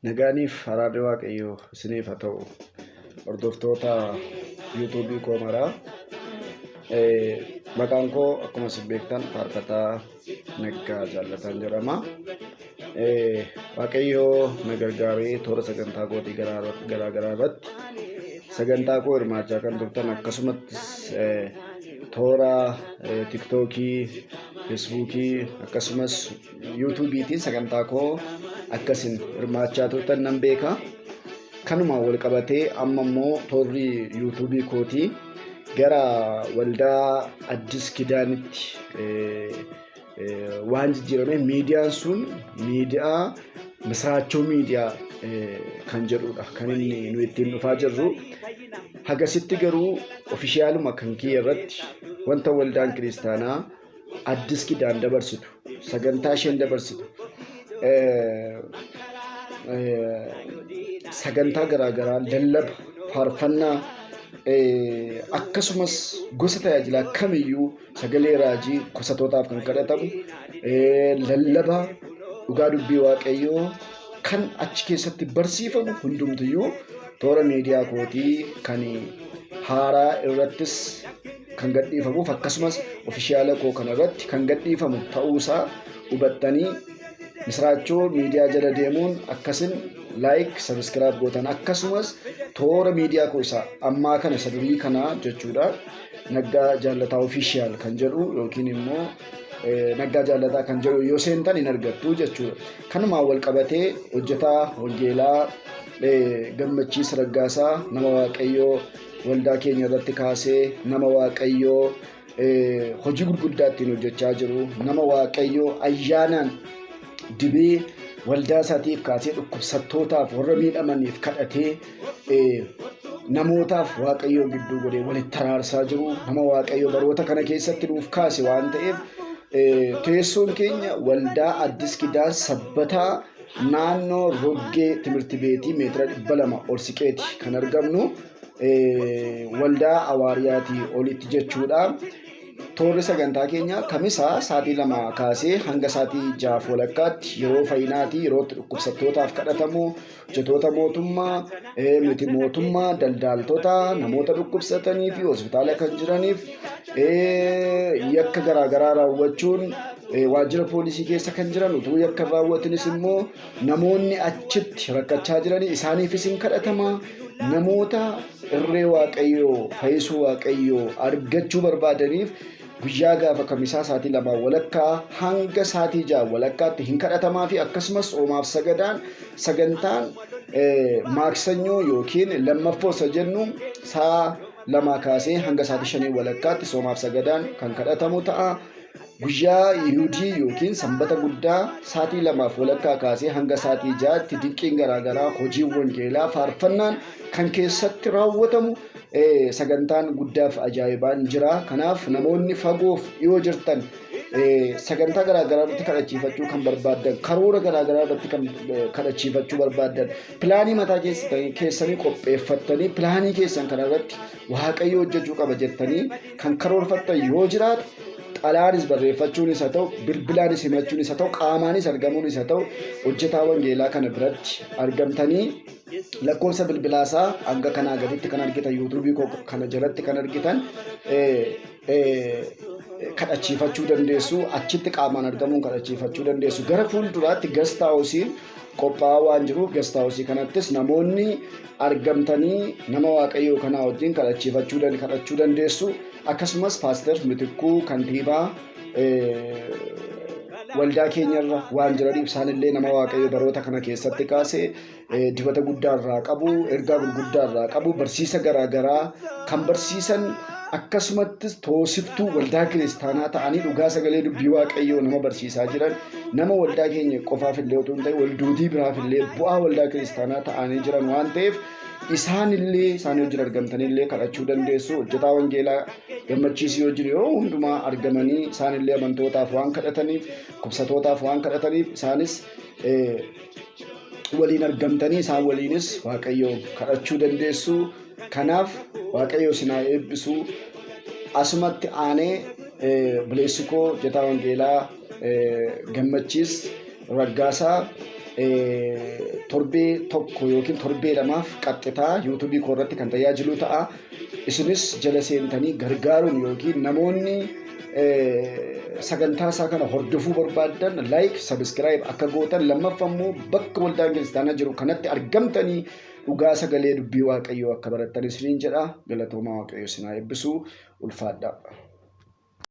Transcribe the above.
Nagaaniif araarri Waaqayyoo isiniif haa ta'u. Hordoftoota yuutuubii koo maraa. Maqaan koo akkuma isin beektan Faarfataa Naggaa Jaallataan jedhama. Waaqayyoo na gargaaree toora sagantaa kootii garaa garaa irratti sagantaa koo hirmaachaa kan turtan akkasumattis toora tiktookii, feesbuukii akkasumas yuutuubiitiin sagantaa koo akkasin hirmaachaa turtan nan beeka. Kanumaan wal qabatee amma immoo toorri yuutuubii kootii gara waldaa Addis Kidaanitti waan jijjiirame miidiyaan sun miidiyaa Misiraachoo miidiyaa kan jedhudha kan inni nu ittiin dhufaa jirru. Hagasitti garuu ofishaaluma kan kiyya irratti wanta waldaan kiristaanaa Addis Kidaan dabarsitu, sagantaa isheen dabarsitu, sagantaa garaagaraa, lallaba, faarfannaa, akkasumas gosa tajaajilaa kamiyyuu sagalee raajii kusatootaaf kan kadhatamu, lallaba dhugaa dubbii Waaqayyoo kan achi keessatti barsiifamu hundumtiyyuu toora miidiyaa kootii kan haaraa irrattis kan gadhiifamuuf akkasumas ofishiyaala koo kana irratti kan gadhiifamu ta'uusaa hubattanii Misiraachoo miidiyaa jala deemuun akkasin laayik sabiskiraayib gootan akkasumas toora miidiyaa koo isa ammaa kana isa durii kana jechuudha Naggaa Jaallataa Ofishiyaal kan jedhu yookiin immoo Naggaa Jaallataa kan jedhu yoo seentan hin argattu jechuudha. Kanumaan wal qabatee hojjetaa wangeelaa Gammachiis Raggaasaa nama Waaqayyoo waldaa keenya irratti kaasee nama Waaqayyoo hojii gurguddaa ittiin hojjechaa jiru nama Waaqayyoo ayyaanaan dibee waldaa isaatiif kaasee dhukkubsattootaaf warra miidhamaniif kadhatee namootaaf Waaqayyoo gidduu godhee walitti araarsaa jiru nama Waaqayyoo baroota kana keessatti nuuf kaase waan ta'eef teessoon keenya waldaa Addis Kidaan Sabbataa naannoo Roggee Timirti Beetii meetira 200 ol siqeeti kan argamnu. Waldaa Hawaariyaatii olitti jechuudha. Toorri sagantaa keenya Kamisa sa'aatii 2 kaasee hanga sa'aatii 6 walakkaatti yeroo fayyinaati, yeroo itti dhukkubsattootaaf kadhatamu, hojjetoota mootummaa, miti mootummaa, daldaaltota, namoota dhukkubsatanii fi hospitaala kan jiraniif yakka garaagaraa raawwachuun waajjira poolisii keessa kan jiran utuu yakka hin raawwatinis immoo namoonni achitti rakkachaa jiran isaaniifis hin kadhatama. Namoota irree Waaqayyoo fayyisuu Waaqayyoo argachuu barbaadaniif guyyaa gaafa Kamisaa sa'aatii 2 walakkaa hanga sa'aatii 6 walakkaatti hin kadhatamaa fi akkasumas tsoomaaf sagadaan sagantaan Maaksanyoo yookiin lammaffoo isa jennu sa'a 2 kaasee hanga sa'aatii 5 walakkaatti tsoomaaf sagadaan kan kadhatamu ta'a. Guyyaa Yihudii yookiin Sanbata guddaa sa'aatii 2f walakkaa kaasee hanga sa'aatii 6tti dinqiin garaagaraa, hojiin wangeelaa, faarfannaan kan keessatti raawwatamu sagantaan guddaaf ajaa'ibaan jira. Kanaaf namoonni fagoof dhiyoo jirtan sagantaa garaagaraa irratti kadhachiifachuu kan barbaaddan, karoora garaagaraa irratti kan kadhachiifachuu barbaaddan, pilaanii mataa keessanii qopheeffattanii pilaanii keessan kanarratti Waaqayyo hojjechuu qaba jettanii kan karoorfattan yoo jiraate xalaanis barreeffachuunis haa ta'u, bilbilaanis himachuunis haa ta'u, qaamaanis argamuunis haa ta'u, hojjetaa wangeelaa kana biratti argamtanii lakkoofsa bilbilaasaa hanga kanaa gaditti kan argitan yuutuubii koo kana jalatti kan argitan kadhachiifachuu dandeessu. Achitti qaamaan argamuun kadhachiifachuu dandeessu. Gara fuulduraatti gasta haawusiin qophaa'aa waan jiruuf gasta haawusii kanattis namoonni argamtanii nama Waaqayyoo kanaa wajjin kadhachiifachuu kadhachuu dandeessu. Akkasumas Paaster Mitikkuu kantiibaa waldaa keenyarra waan jiraniif isaanillee nama Waaqayyo baroota kana keessatti kaase dibata guddaa irraa qabu, ergaa gurguddaa irraa qabu, barsiisa garaagaraa kan barsiisan akkasumattis toosiftuu waldaa kiristaanaa ta'anii dhugaa sagalee dubbii Waaqayyoo nama barsiisaa jiran nama waldaa keenya qofaaf illee otoo hin ta'in waldootii biraaf illee bu'aa waldaa kiristaanaa ta'anii jiran waan ta'eef isaan illee isaanii wajjin argamtanii illee kadhachuu dandeessu. Hojjetaa wangeelaa Gammachiisii wajjin yeroo hundumaa argamanii isaan illee amantootaaf waan kadhataniif, kubsatootaaf waan kadhataniif isaanis waliin argamtanii isaan waliinis Waaqayyo kadhachuu dandeessu. Kanaaf Waaqayyo isin haa eebbisu. Asumatti aanee obboleessi koo hojjetaa wangeelaa Gammachiis Raggaasaa Torbee tokko yookiin torbee lamaaf qaxxitaa yuutuubii koo irratti kan tajaajilu ta'a. Isinis jala seentanii gargaaruun yookiin namoonni sagantaa isaa kana hordofuu barbaaddan like, subscribe akka gootan, lammaffaa immoo bakka waldaan kiristaanaa jiru kanatti argamtanii dhugaa sagalee dubbii Waaqayyoo akka barattan isiniin jedha. Galatoomaa, Waaqayyo isin haa eebbisu. Ulfaadhaa.